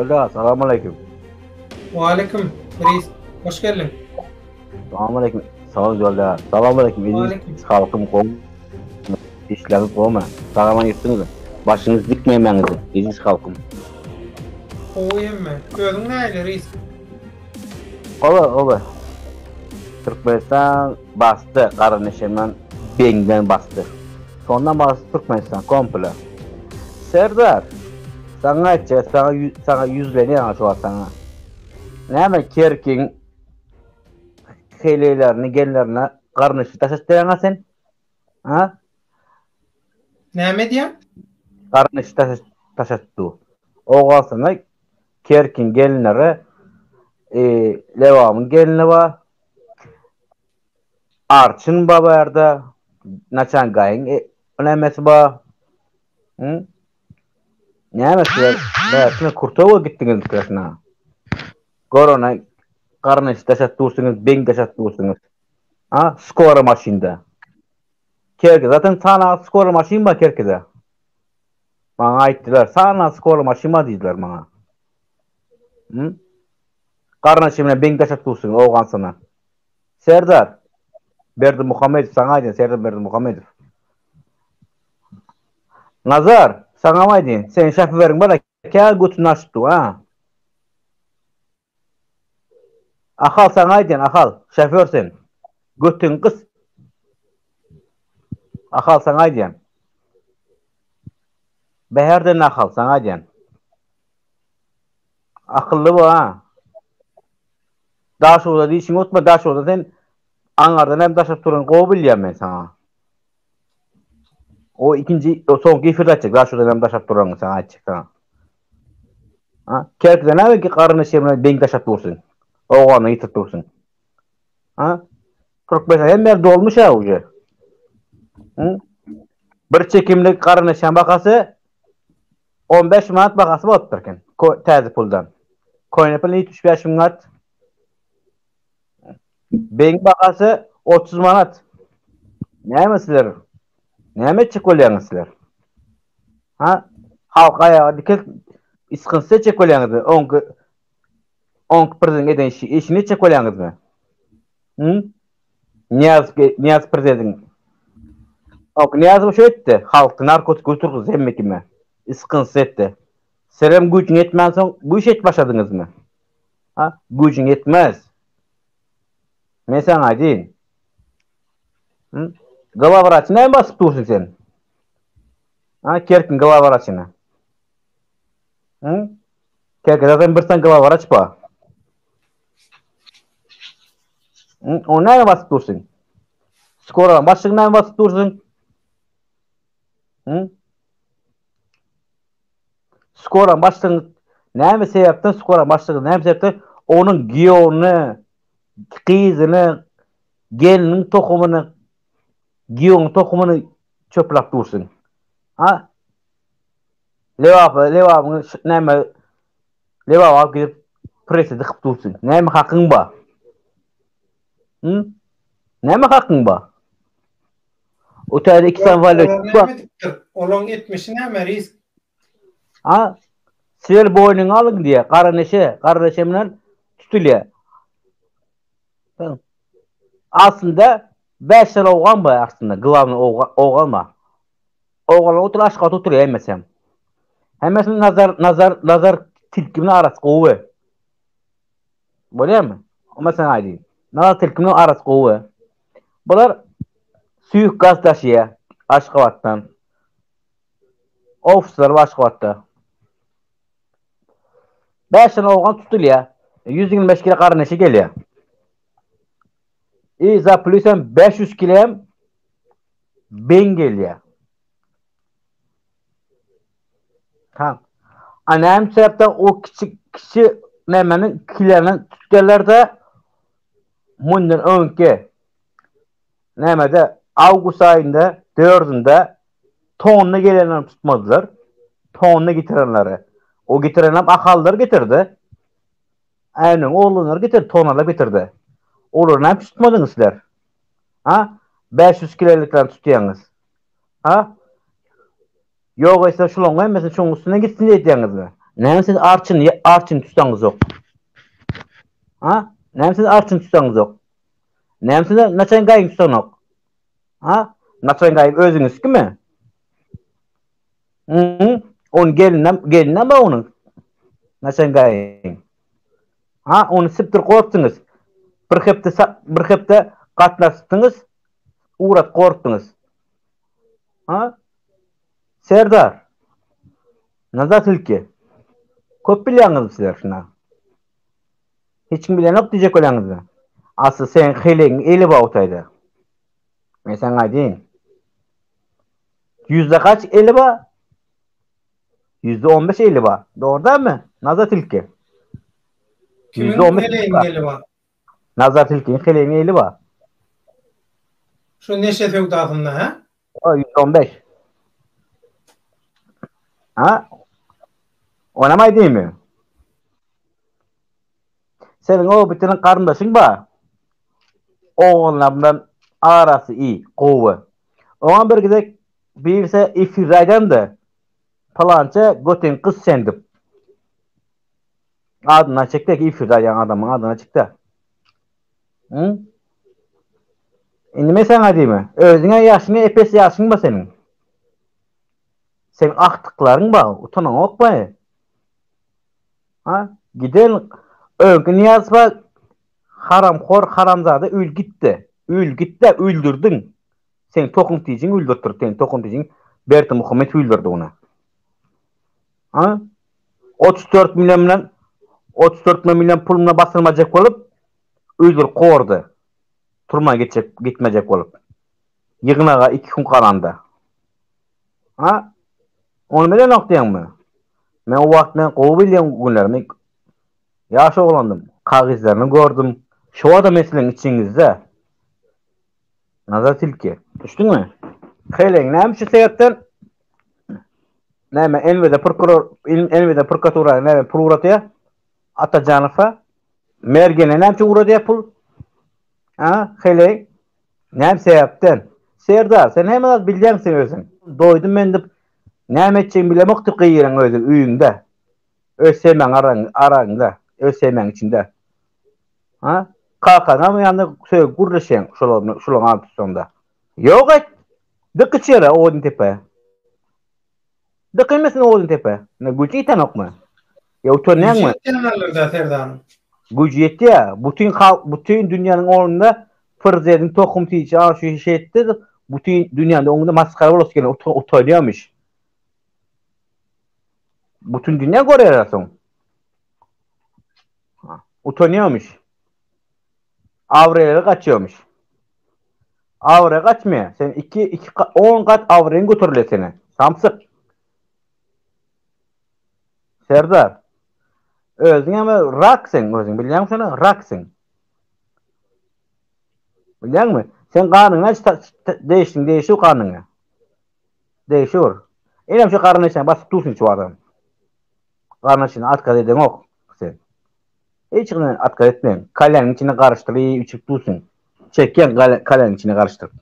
Jolda, salam aleyküm. Waleýkim, reis. Hoş geldiň. Salam aleyküm. Sag ol Jolda. Salam aleyküm. Eziz halkym gowy. Işleriňiz gowmy? Sag-aman ýetdiňizmi? Başyňyz dik memäňizi, eziz halkym. Gowy hemme. Özüň nähili, reis? Gowy, gowy. Türkmenistan basdy, gara neşemden, beňden basdy. Şondan basdy Türkmenistan komple. Serdar, saňa aýtjak, saňa saňa ýüzlenýän şu wagt saňa. Näme Kerkiň heleýlerini, gelinlerine garnyşy daş etdirýäň-a sen? Ha? Näme edýän? Garnyşy daş daş etdi. Owganystanda Kerkiň gelinleri, e, Lebabyň gelini bar. Arçyn bar bu ýerde. Naçan gaýyň e, nämesi bar. Hı? Näme sizler bärsine Kurtowa gitdiňiz krasna. Korona garnyş daşat dursuňyz, beň daşat dursuňyz. Ha, skora maşynda. Kerki zaten sana skora maşyn bar Kerkide. Maňa aýtdylar, sana skora maşyn bar diýdiler maňa. Hı? Garyndaşy bilen beň daşat dursuň Owganystana. Serdar Berdimuhamedow saňa aýdýan Serdar Berdimuhamedow. Nazar, saňam aýdýan, seň şäfiberiň bar kä götüni açyp dur, ha. Ahal saňa aýdýan, Ahal, şäför sen. Götüňi gys. Ahal saňa aýdýan. Bäherden Ahal saňa aýdýan. Akylly bol ha. Daşoguzda dişiňi utma, Daşoguzda sen aňardan hem daşap duran gowy bilýän men saňa. O ikinji, o soňky efirde aýtjak, Daşoguzdan hem daşap duranyny saňa aýtjak saňa. Ha, Kerkide näme ki garyny şemine beň daşap dursun. Owganyny ýitirip dursun. Ha? 45 hem yer dolmuş ha uje. Hı? Bir çekimlik garyny şem bakasy 15 manat bahasy bolupdyr eken. Täze puldan. Köne pul 75 manat. Beň bahasy 30 manat. Näme sizler? Näme etjek bolýaňyz sizler? Ha? Halk aýaga dikelt isgynsyz etjek bolýaňyzmy? Oňki oňki prezident eden işi, işini etjek bolýaňyzmy? Hı? Niýaz Niýaz prezidentiň Ok, Niýazow şu etdi. Halky narkotik götürdi hemme kime. Isgynsyz etdi. Sizem güýjüň ýetmänsoň bu işi etip başladyňyzmy? Ha? Güýjüň ýetmez. Men saňa aýdyn. Hı? Glawraçy näme basyp dursun sen? Ha, Kerkiň glawraçyny. Hı? Kerki zaten bir sen glawraç ba. Hı? O näme basyp dursun? Skora başlygy näme basyp dursun? Hı? Skora başlygyň näme sebäpden skora başlygy näme sebäpden onuň giýewini, gyzyny, geliniň tohumyny, giýewiň tohumyny çöpläp dursun. Ha? Lebap, Lebabyň näme Lebaba alyp gidip prese dykyp dursun. Näme hakyň bar? Hı? Näme hakyň bar? O täze iki sany walýot bar. Olaň etmişi näme risk? Ha? Sizler boýnuňa alyň diýe, gara neşe, gara neşe bilen tutulýar. Aslynda 5 sene owgan bar aslynda, glawny owgan bar. Owganlar otur Aşgabatda oturýar hemmesi hem. Hemmesiniň nazar nazar nazar tilki bilen arasy gowy. Bolýarmy? Oma sen aýdyň. Nazar tilki bilen arasy gowy. Bular suýuk gaz daşýar Aşgabatdan. Ofisler bar Aşgabatda. 5 sene owgan tutulýar. 125 kilo garyn eşi gelýär. I za plus hem 500 kilo hem beň gelýär. Ha. A näme sebäpden o kiçi kiçi nämeniň kilerini tutýarlar-da mundan öňki nämede awgust aýynda dördünde tonna gelenleri tutmadylar. Tonna getirenleri. O getirenler Ahallar getirdi. Äniň oglanlar getirdi, tonalap getirdi. Olary näme tutmadyňyz sizler? Ha? 500 kiloliklerini tutýaňyz. Ha? Ýok eýse şulaň hemmesini şoň üstüne gitsin diýýäňizmi? Näme siz arçyn arçyn tutsaňyzok? Ha? Näme siz arçyn tutsaňyzok? Näme siz naçan gaýyň tutanok? Ha? Naçan gaýyň özüňizkimi? Hı? On gelinem gelinem bar onuň. Naçan gaýyň. Ha, ony sipdir gorkdyňyz. Bir hepde bir hepde gatnaşdyňyz, ugrat gorkdyňyz. Ha? Serdar. Nazar tilki. Köp bilýäňiz sizler şuna. Hiç kim bilenok diýjek bolýaňyzmy? Asly seň heleýiň eli bar otaýda. Men saňa aýdaýyn. Ýüzde kaç eli bar? 15% eli bar. Dogry dälmi? Nazar tilki. Kimiň heleýiň eli bar? Nazar tilkiň heleýiň eli bar. Şu neşe söwdasynda, hä? O 115. Ha? Onam aýdaýynmy? Seniň o bitiniň garyndaşyň bar. Ogulna bilen arasy i, gowy. Oňa bir gezek birse efirde aýdandy. Palança göteň gyz sen diýip. Adyny açykda efirde aýdan adamyň adyny açykda. Hı? Indi men saňa diýme. Özüňe ýaşyňa epes ýaşyň bar seniň. Seň agtyklaryň bar, utanaňokmy? Ha? Giden öňki Nyýazowa haramhor haramzada öl gitdi. Öl gitdi, öldürdiň. Seň tohum tijiň öldürtdir, seň tohum tijiň Berdimuhamedow öldürdi ony. Ha? 34 million bilen 34 million puluna basylmajak bolup öldürip kordy. Turma gitjek, gitmejek bolup. Ýygnaga 2 gün galanda. Ha? Ony bilenok diýeňmi? Men o wagt men gowy bilýän günlerimi ýaş oglandym. Kagyzlaryny gördüm. Şo wagtam men siziň içiňizde. Nazar tilki. Düşdüňmi? Heleň näme şu sebäpden näme NWD prokuror NWD prokuratura näme pul ugratýar? Atajanowa Mergene näme üçin ugradýar pul? Ha, heleý. Näme sebäpden? Serdar, sen hemme zat bilýäň sen özüň. Doýdum men diýip, näme etjegimi bilemok diýip gygyraň özüň öýüňde. Öz semäň araň araňda, öz semäň içinde. Ha? Kakaňam ýanynda sögüp gürleşýäň şolar şolaryň adyny tutsaňda. Ýok et. Dyk içeri Odun tepe. Dykylmasyn Odun tepe. Ne güýji ýetenokmy? Ýa utanýaňmy? Güýji ýetýänlerdir-dä Serdaryň. Güýji ýetýär. Bütin halk, bütin dünýäniň oňünde prezidentiň tohum tiçi a şu işi etdi diýip, bütin dünýäniň oňünde masgara bolasy gelýär, utanýarmyş. Bütin dünýä görýär soň. Utanýarmyş. Abraýlary gaçýarmyş. Abraý gaçmaýar. Sen 2 2 10 gat abraýyň göterilýär seni. Samsyk. Serdar. Özüň hem rak sen özüň bilýäňmi şony? Rak sen. Bilýäňmi? Sen ganyňa değişdiň, değişiw ganyňa. Değişiwir. Enem şu garyn içine basyp dursun şu adam. Garyn içine atkaz edeňok sen. Hiç kime atkaz etmeň. Kalýanyň içine garyşdyryp içip dursun. Çekýän kalýanyň içine garyşdyryp.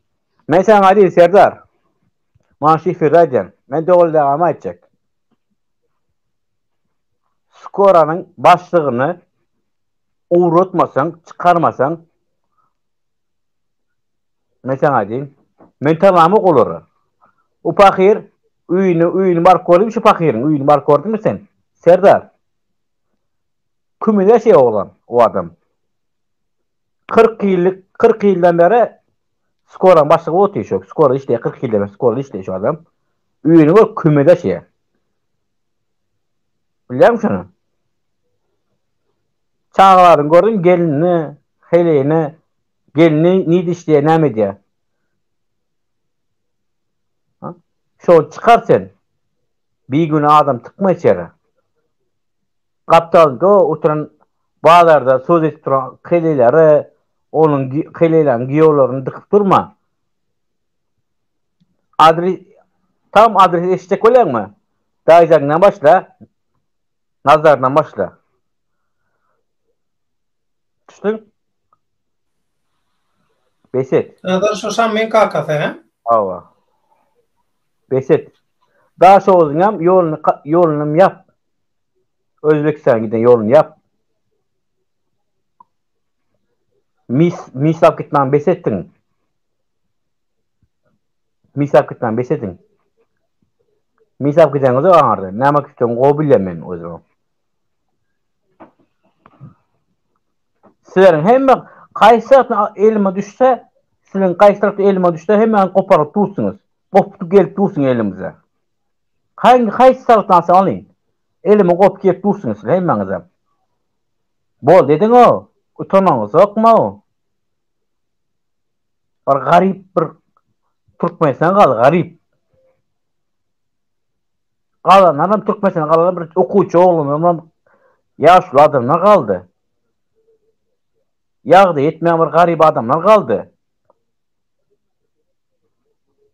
Men saňa aýdaýyn Serdar. Maňa şu efirde aýdýan. Men doly dagamy aýtjak. Skoranyň başlygyny ugratmasaň, çykarmasaň men saňa aýdaýyn. Men tanamok olary. O pahyr öýüne öýüni baryp gördüňmi şu pahyryň öýüni baryp gördüňmi sen? Serdar. Kümüne şey oglan o adam. 40 ýyllyk 40 ýyldan bäri skoraň başlygy otyr şu. Skora işleýär 40 ýyldan bäri skora işleýär şu adam. Öýüni gör kümede şeýe. Bilýärmi şuny? Çagalaryny gördüm gelinini, heleýini, gelini nirde işleýär, näme edýär? Ha? Şol çykar sen. Bigünä adam tykma içeri. Gapdalynda oturan bazarda söz edip duran heleýleri, onuň heleýleriň giýewlerini dykyp durma. Adres tam adres eşitjek bolýaňmy? Daýzaňdan başla. Nazardan başla. Düşdüň? Bes et. Nazar şu Şammyň kakasy, hä? Hawa. Bes et. Daşoguzyňam ýoluny ýolunam ýap. Özbegistana giden ýoluny ýap. Mis, mis alyp gitmäni bes etdiň. Mis alyp gitmäni bes ediň. Mis alyp gideňiz aňarda. Näme kütüň gowy bilýän men özüm. Sizleriň hemme haýsy tarapdan elime düşse, siziň haýsy tarapdan elime düşse hemmäňiz goparyp dursuňyz. Gopup gelip dursuň elimize. Haýsy haýsy tarapdan alsaň alyň. Elime gopup gelip dursuňyz siz hemmäňizem. Boldy ediň-ow. Utanaňyzokmy-ow? Bir garyp bir Türkmenistan galdy garyp. Galanlaram Türkmenistanda galanlar bir okuwçy oglanlaram ýaşuly adamlar galdy. Ýagdaýy ýetmeýän bir garyp adamlar galdy.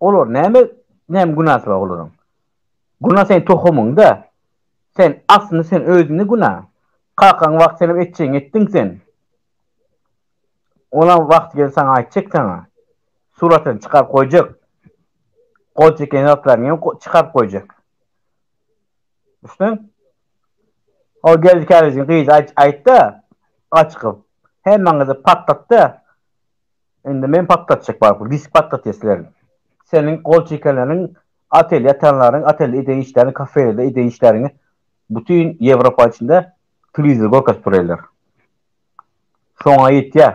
Olar näme näme günäsi bar olaryň? Günä seň tohumyňda. Sen aslynda sen özüňde günä. Kakaň wagty senem etjegiňi etdiň sen. Olam wagty gelip saňa aýtjak saňa. Suratyny çykaryp goýjak. Gol çeken zatlaryny hem çykaryp goýjak. Düşdüň? O geldi kärijiň gyzy aýtdy, açykyp. Hemmäňizi patlatdy. Indi men patlatjak baryp, disk patlatýar sizleriň. Seniň gol çekenleriň, otel ýatanlaryň, otelde eden işleriňi, kafelerde eden işleriňi bütin Ýewropa içinde telewizor görkezip durýarlar. Şoňa ýetýär.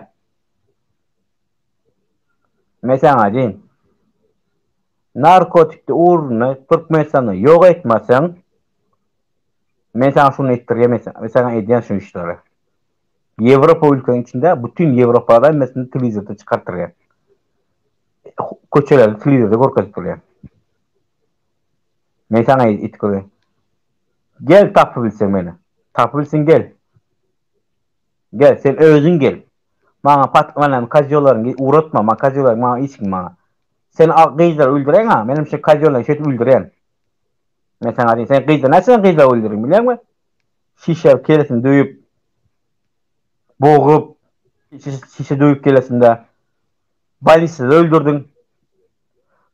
Men saňa aýdayyn. Narkotikde ugruny Türkmenistanda ýok etmeseň, men saňa şuny etdirýän, men saňa edýän şu işleri. Ýewropa ülkenin içinde bütün Ýewropada hemmesini telewizorda çykartyrýan. Köçelerde telewizorda görkezip durýan. Men saňa it görýän. Gel tapyp bilseň meni. Tapyp bilseň gel. Gel sen özüň gel. Maňa pat maňa kozýollaryňy ugratma, maňa kozýollaryň maňa işiň maňa. Sen al gyzlary öldüreň-a, menem şu kozýollaryňy şeýdip öldüren. Men saňa diýen, sen gyzlary näçe sen gyzlary öldüriň bilýäňmi? Şişe kellesini döwüp, bogup, şişe döwüp kellesinde bolnisada öldürdiň.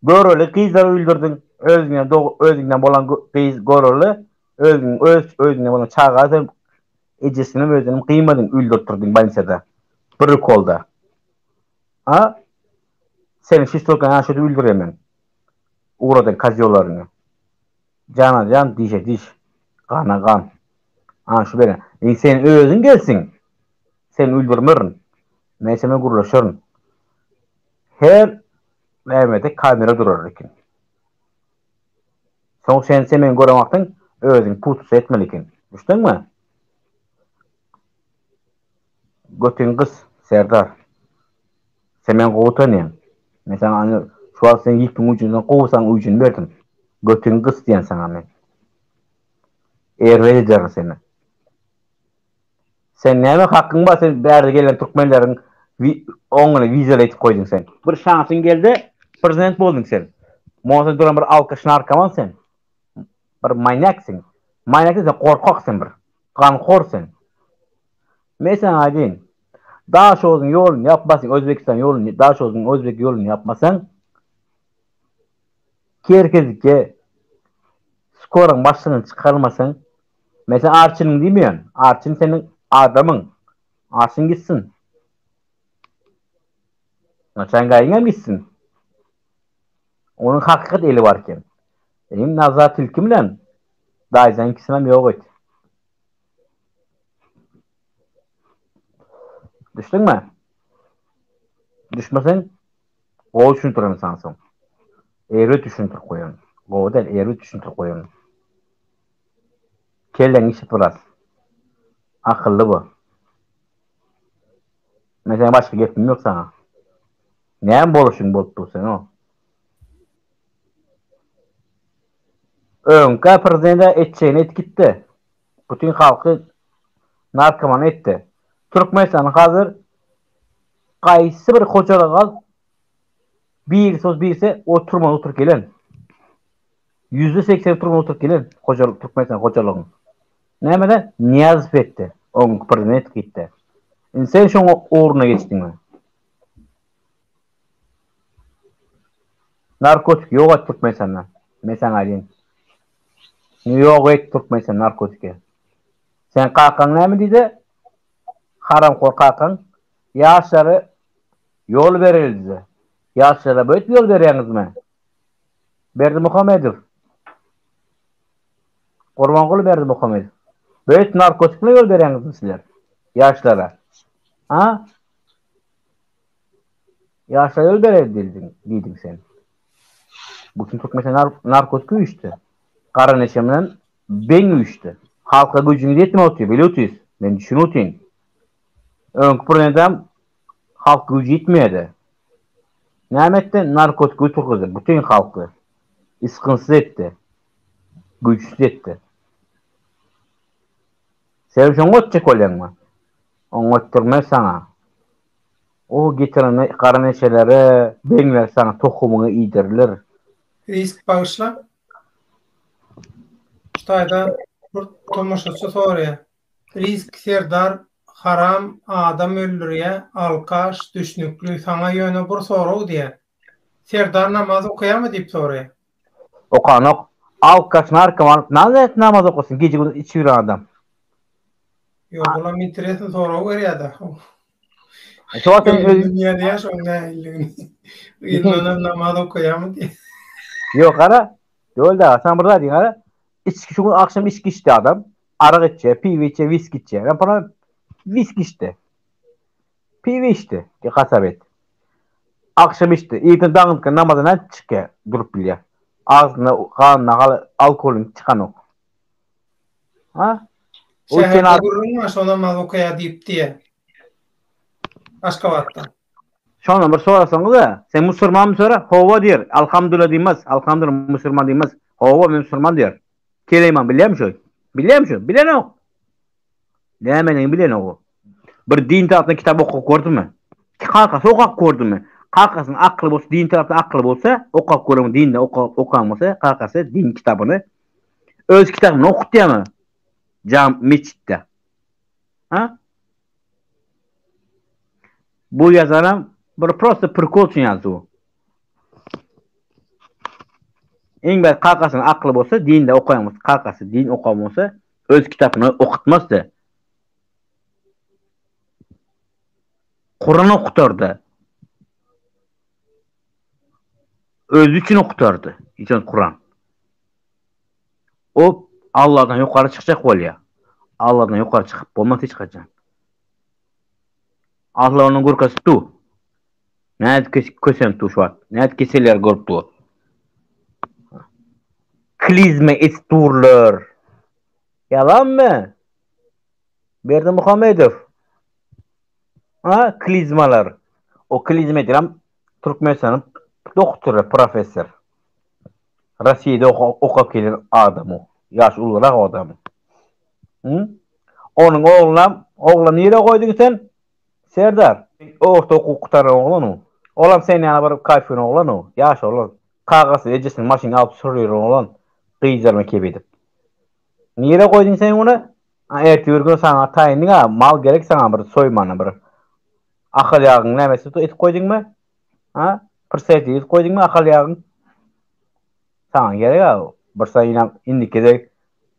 Göreli gyzlary öldürdiň. Özüňden özüňden bolan gyz göreli, özüň öz özüňden bolan çaga sen Ejesinem özünem gyýmadyň öldürtdirdiň bolnisada. Bir ukolda. A? Seni şiştolkan ha şöyle öldürýän men. Ugradan kozýollaryňy. Jana jan, dişe diş. Gana gan. Ana şu beren. Indi sen özüň gelsiň. Seni öldürmerin. Men seni gürleşerin. Her nämede kamera durar eken. Soň sen sen meni gören wagtyň özüňi putusa etmeli eken. Düşdüňmi? Götüňi gys, Serdar. Sen meni gowy tanýaň. Men saňa ony şu wagt sen ýipiň ujundan gowy saňa ujuny berdim. Götüňi gys diýen saňa men. Erbet ederin seni. Sen näme hakyň bar sen bärde gelen türkmenleriň oňuna wizaly etip goýduň sen. Bir şansyň geldi prezident bolduň sen. Monsa duran bir alkaş narkoman sen. Bir manýak sen. Manýak sen gorkak sen bir. Ganhor sen. Men saňa aýdayyn. Daşozuň ýoluny ýapmasyň Özbekistan ýoluny Daşozuň Özbek ýoluny ýapmasaň Kerkezike skoryň başlygyny çykarmasaň Men sen Arçynyň diýmeýän. Arçyn seniň adamyň. Arçyn gitsin. Naçangaýyň hem gitsin. Onuň hakykat eli bar eken. Elim Nazar tilki bilen Daýjan ikisini hem ýok et. Düşdüňmi? Düşmeseň gowy düşündirerin sana soň. Erbet düşündirip goýaryn. Gowy däl, erbet düşündirip goýaryn. Kelläň işit biraz. Akylly bol. Men seň başga gepim ýok saňa. Näme boluşyň bolup dur sen o. Öňkä prezident etjegini etip gitdi. Bütün halky narkoman etdi. Türkmenistan hazir gaýsy bir hojalyk al birisi birisi oturman oturyp gelen. %80 türme oturyp gelen hojalyk Türkmenistan hojalygyň. Nämede? Nyýazow etdi. Oň prezident gitdi. Indi sen şoň ugruna geçdiňmi? Narkotik ýok et Türkmenistanda. Men saňa aýdayyn. Ýok et Türkmenistan narkotiki. Seň kakaň näme diýdi? Haramhor kakaň ýaşlara ýol bereli diýdi. Ýaşlara beýdip ýol berýäňizmi? Berdimuhamedow. Gurbanguly Berdimuhamedow. Beýdip narkotikle ýol berýäňizmi sizler? Ýaşlara. Ha? Ýaşlara ýol bereli diýdiň, diýdiň sen. Bütün Türkmenistan narkotik üýşdi. Gara neşe bilen beň üýşdi. Halka güýjüňiz ýetmän otyr, bilip otyrys. Men düşünip otyryn. Öňki prezident halk güýji ýetmeýärdi. Näme etdi? Narkotik oturgyzdy bütün halky. Ysgynsyz etdi. Güýçsüz etdi. Sen şoňa otjak bolýaňmy? Oňa otdurmaz saňa. O getiren gara neşeleri, beňleri saňa tohumyňy iýdiriler. Risk bagyşla. Şu taýda bir tomaşaçy soraýar. Risk Serdar haram adam öldürýä alkaş düşnükli saňa ýöne bir sorag diýä. Serdar namaz okaýamy diýip soraýar. Okanok. Alkaş narkoman nädip namaz okasyn gije gündiz içip ýören adam. Ýok olam interesny sorag berýädä. Şu wagt sen öz dünýäde ýaş oň nähililigini. Yzyndanam namaz okaýarmy diýip. Ýok gara. Ýok da, sen bir zat diýiň gara. Içki şu gün akşam içki içdi adam. Arak içýär, piwo içýär, wiski içýär. Ben para wiski içdi. Piwo içdi, hasap et. Akşam içdi. Erten daňyntga namaza nädip çykýar, durup bilýär. Agzynda, ganynda hal alkogolyň çykanok. Ha? O Şäherde gürrüň bar, şo namaz okaýar diýip diýe. Aşgabatda. Şondan bir sorasaňyz-a, sen musurmanmy sora, hawa diýer. Alhamdulillah diýmez, alhamdulillah musurman diýmez. Hawa men musurman diýer. Keleýman bilýärmi şo? Bilýärmi şo? Bilenok. Nämedigini bilenok o. Bir din tarapdan kitap okap gördümi? Kakasy okap gördümi? Kakasynyň akly bolsa, din tarapdan akly bolsa, okap gören, dinde okan bolsa, kakasy din kitabyny Öz kitabyny okutýarmy? Jam metjitde. Ha? Bu ýazanam bir prosta prikol üçin ýazdy bu. Iň bäri kakasynyň akly bolsa, dinde okaýan bolsa, kakasy din okan bolsa, öz kitabyny okutmazdy. Kuran okutardy. Özi üçin okutardy. Hiç Kuran. O Allahdan ýokary çykjak bolýar. Allahdan ýokary çykyp bolmaz hiç haçan. Allah onuň görkezip dur. Nädip kösenip dur şu wagt. Nädip keselleri görüp dur. Klizme etip durlar. Ýalanmy? Berdimuhamedow. Ha, klizmalar. O klizma edilen Türkmenistanyň doktory, professor. Rossiýada okap gelen adam o. Ýaş ulurak adam. Hı? Onuň oglunam, oglan nirä goýduň sen? Serdar. Orta okuw gutaran oglan o. Olam sen ýaly bir kaýfyn oglan o. Ýaş oglan. Kakasy ejesiniň maşynyny alyp sürýär oglan. Gyzarma kep edip. Nirä goýduň sen ony? Ertir bir gün saňa taýyndyň-a, mal gerek saňa bir soýmana bir. Ahal ýagyň nämesi edip goýduňmy? Ha? Prseti edip goýduňmy ahal ýagyň? Saňa gerek-a bir saýynam indiki gezek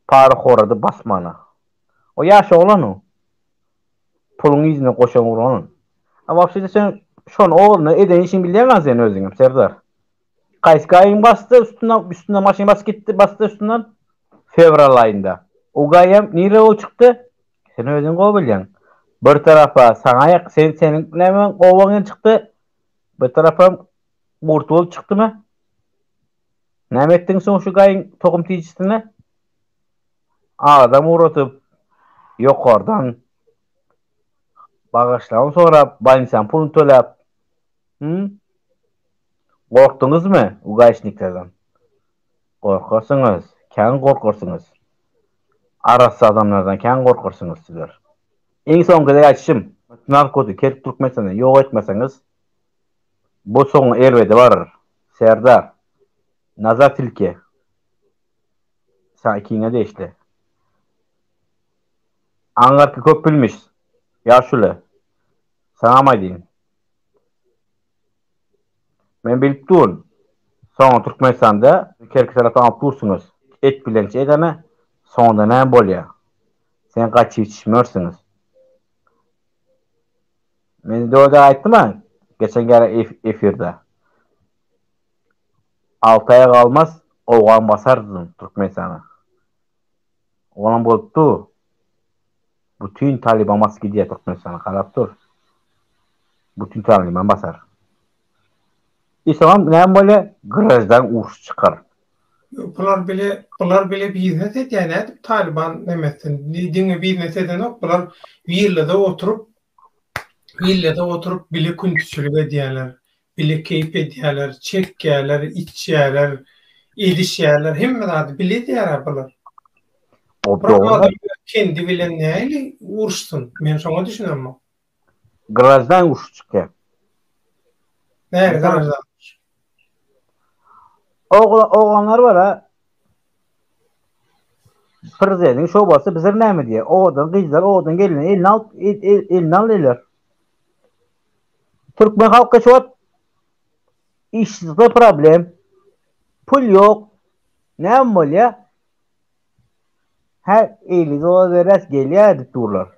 parahorady basmana. O ýaş oglan o. Puluň yzyna goşan oglan. A wapşe-de sen şony ogluna eden işiňi bilýäň-a sen özüňem Serdar. Haýsy gaýyň basdy üstünden üstünden maşyn basyp gitdi basdy üstünden fewral aýynda. O gaýam nire bolup çykdy? Sen özüň gowy bilýäň. Bir tarapa saňa ýak sen seniň näme obaňdan çykdy. Bir tarapam gurt bolup çykdymy? Näme etdiň soň şu gaýyň tohum tijisine? Adam ugratyp ýokardan bagaşlama sorap, bolnisanyň puluny töläp. Hü? Gorkduňyzmy ugaýşniklerden? Gorkarsyňyz, kän gorkarsyňyz. Arassa adamlardan kän gorkarsyňyz sizler. Iň soňky gezek aýtşym, narkotik kerk Türkmenistanda ýok etmeseňiz, bu soňy erbede barar. Serdar, Nazar tilki, saňa ikiňe degişli. Aňyrky köp bilmiş, ýaşuly, saňam aýdýyn. Men bilip durun. Soňra Türkmenistanda kerki tarapdan alyp dursuňyz. Et bilen edene soňunda näme bolýar? Sen gaçyp içmersiňiz. Men doda aýtdym-a, geçen gäre efirde. Alty aýa galmaz, owgan basar diýdim Türkmenistana. Olam bolup dur. Bütin Talyban basyp gidýär Türkmenistana, garap dur. Bütin Talyban basar. I soňam näme bolýar? Graždan uruş çykar. Bular bile bular bile biznes edýär nädip Talyban neme etsin? Diňe biznes edenok bular willada oturyp willada oturyp bile küntüçilik edýärler. Bile keýp edýärler, çekýärler, içýärler, edişýärler hemme zady bile edýär bular. O Bir dogry. adam öz kendi bilen nähili uruşsyn? Men şoňa düşünemok. Graždan urşy çykýar. Näme graždan urşy? Ogla oglanlar bar-a. Prezidentiň şo bolsa bizler näme diýer? Owadan gyzlar, owadan gelinler eline alyp eline alýarlar. Türkmen halky şu wagt işsizlikde problem. Pul ýok. Näme bolýar? Hä, 50 dollar berýäs gelýär diýip durlar.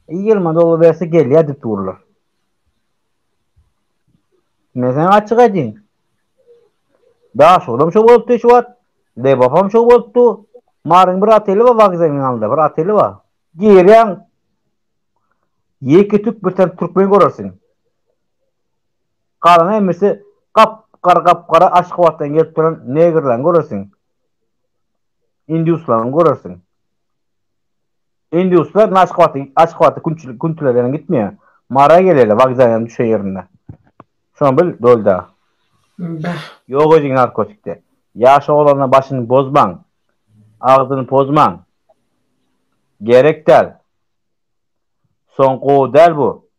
20 dollar berse gelýär diýip durlar. Men sana açyk aýdayyn. Daşoguzam şo bolupdy şu wagt. Lebapam şo bolupdy. Maryň bir oteli bar wokzalyň alnynda bir oteli bar. Girýäň ýeke tük bir tane türkmen görersiň. Galan hemmesi gap-gara gap-gara Aşgabatdan gelip duran negrlerini görersiň. Induslaryny görersiň. Induslar Aşgabatda Aşgabatda künçülik küntüler ýaly gitmeýär. Mara gelýärler wokzaldan düşen ýerinde. Şony bil Dolda. Bäh. Ýok ediň narkotikde. Ýaş oglana başyny bozmaň. Agzyny pozmaň. Gerek däl. Soň gowy däl bu.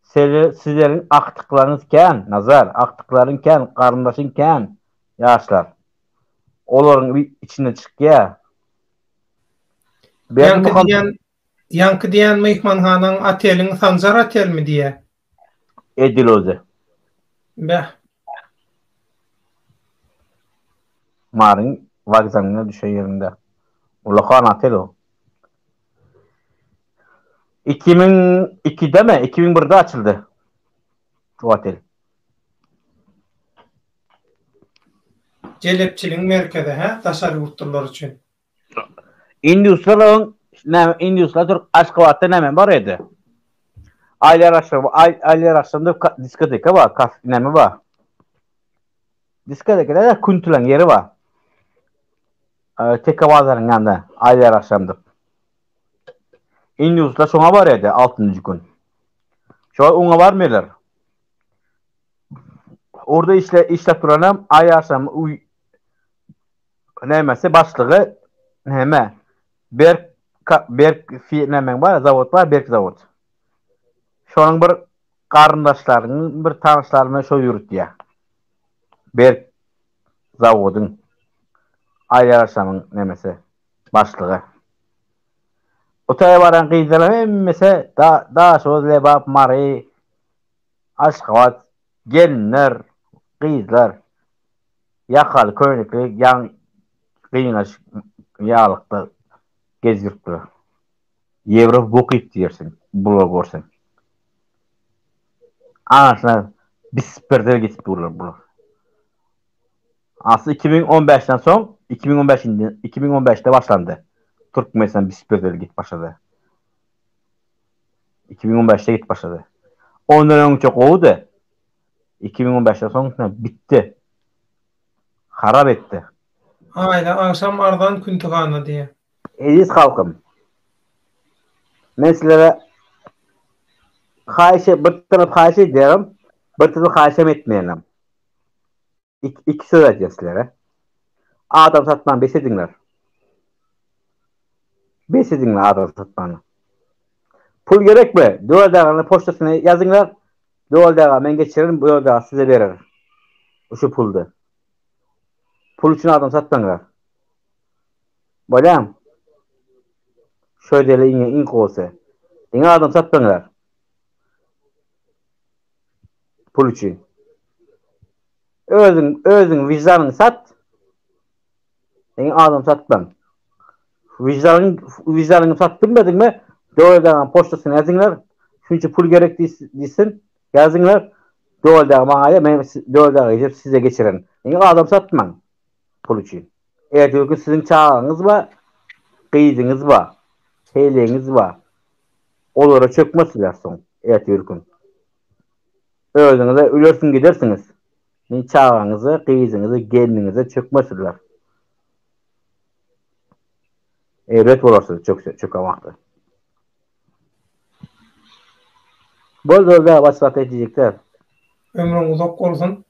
Sizleriň agtyklaryňyz kän, Nazar, agtyklaryň kän, garyndaşyň kän, ýaşlar. Olaryň içinden çykýa. Ýaňky diýen, ýaňky diýen myhmanhanaň oteliň Sanjar otelmi diýä? Edil özi. Bäh. Maryň wokzalyna düşen ýerinde. Ullakan otel o. 2002-demi, 2001-de açyldy bu otel. Jelepçiligiň merkezi hä daşary ýurtlular üçin. Induslar näme induslar Türk Aşgabatda näme bar edi? Aýlar akşam aýlar akşamda diskoteka bar, kaf näme bar? Diskoteka da küntülen ýeri bar. Teke bazaryň ýanynda aýlar akşamda. Induslar şoňa bar edi 6-njy gün. Şo oňa barmaýarlar. Orada işle işläp duranam aý agşam uý nämesi başlygy näme Berk Berk fi näme bar zawod bar Berk zawod. Şonuň bir garyndaşlarynyň bir tanyşlaryny şo ýürütýär. Berk zawodyň aý agşamyň nämesi başlygy. O taýa baran gyzlaryň hemmesi da Daşoguz, Lebap, Mary, Aşgabat gelinler, gyzlar ýakaly köýnekli ýaň gyňaç ýalykda gezdiripdir. Ýewropa bok iýip diýersiň, bulary görseň. Anasyna bisperdel geçip durlar bular. Asly 2015-den soň 2015 2015-de başlandy. Türkmenistan bisperdel gidip başlady. 2015-de gidip başlady. Ondan öňçe gowudy. 2015-den soň bitdi. Harap etdi. Aýda agşam arzan küntühana diýýär. Eziz halkym. Men sizlere haýyş bir tarap haýyş edýärim, bir tarap haýyşam etmeýänem. Iki söz aýdýan sizlere. Adam satmany bes ediňler. Bes ediňler adam satmany. Pul gerekmi? Döwlet aganyň poçtasyna ýazyňlar. Döwlet aga men geçirerin, Döwlet aga size berer. Şu puldy. Pul üçin adam satmaňlar. Bolýamy? Şu edeli iň iň gowusy. Diňe adam satmaňlar. Pul üçin. Özüň özüň wiždanyňy sat. Diňe adam satmaň. Wiždanyň wiždanyňy satyp bilmediňmi? Döwlet agaň poçtasyna ýazyňlar. Şunça pul gerek diýsin. Ýazyňlar. Döwlet aga maňa aýdar, men Döwlet aga diýip size geçirerin. Indi adam satmaň pul üçin. Erteki gün siziň çagaňyz bar, gyzyňyz bar, heleýiňiz bar. Olara çökmezsiler soň ertir gün. Özüňize ölersiň gidersiňiz. Men çagaňyza, gyzyňyza, gelniňize çökmezsiler. Erbet bolarsyz çökse, çöken wagty. Bol bol da başga diýjek däl. Ömrüň uzak bolsun.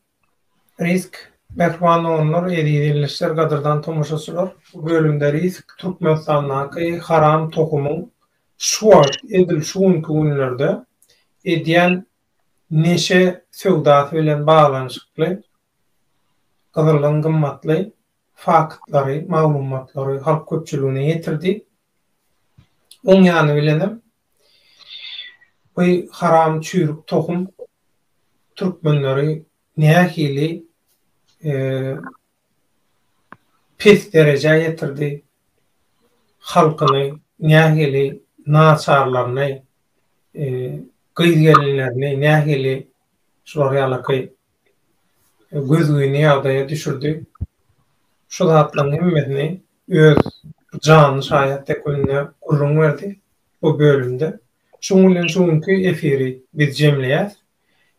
Risk, Mähriban doganlar, eziz ildeşler, gadyrdan tomaşaçylar! Bu bölümde Risk Türkmenistandaky haram tohumyň şu wagt, edil şu günki günlerde edýän neşe söwdasy bilen baglanyşykly gyzyldan gymmatly faktlary, maglumatlary halk köpçüligine ýetirdi. Oň ýany bilenem bu haram çüýrük tohum türkmenleri nähili pes derejä ýetirdi, halkyny nähili naçarlaryny, gyz-gelinlerini nähili şular ýalaky gözgyny ýagdaýa düşürdi. Şu zatlaryň hemmesini öz janly şaýat hökmünde gürrüň berdi bu bölümde. Şuň bilen şu günki efiri biz jemleýäs.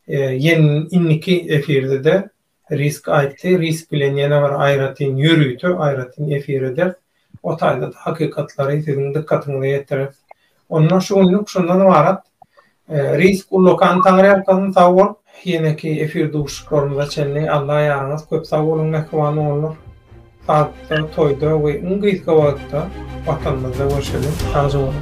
Ýene indiki efirde-de Risk aýtdy. Risk bilen ýene bir aýratyn ýörite aýratyn efir ederis. O taýda-da hakykatlary siziň dykgatyňyza ýetireris. Onda şu günlük şundan ybarat. Risk ullakan Taňryýalkasyn sag bol. Ýeneki efir duşuşyklarymyza çenli Alla ýaryňyz köp sag boluň mähriban doganlar. Saglykda, toýda we iň gysga wagtda Watanymyzda görşeliň. Sagja boluň.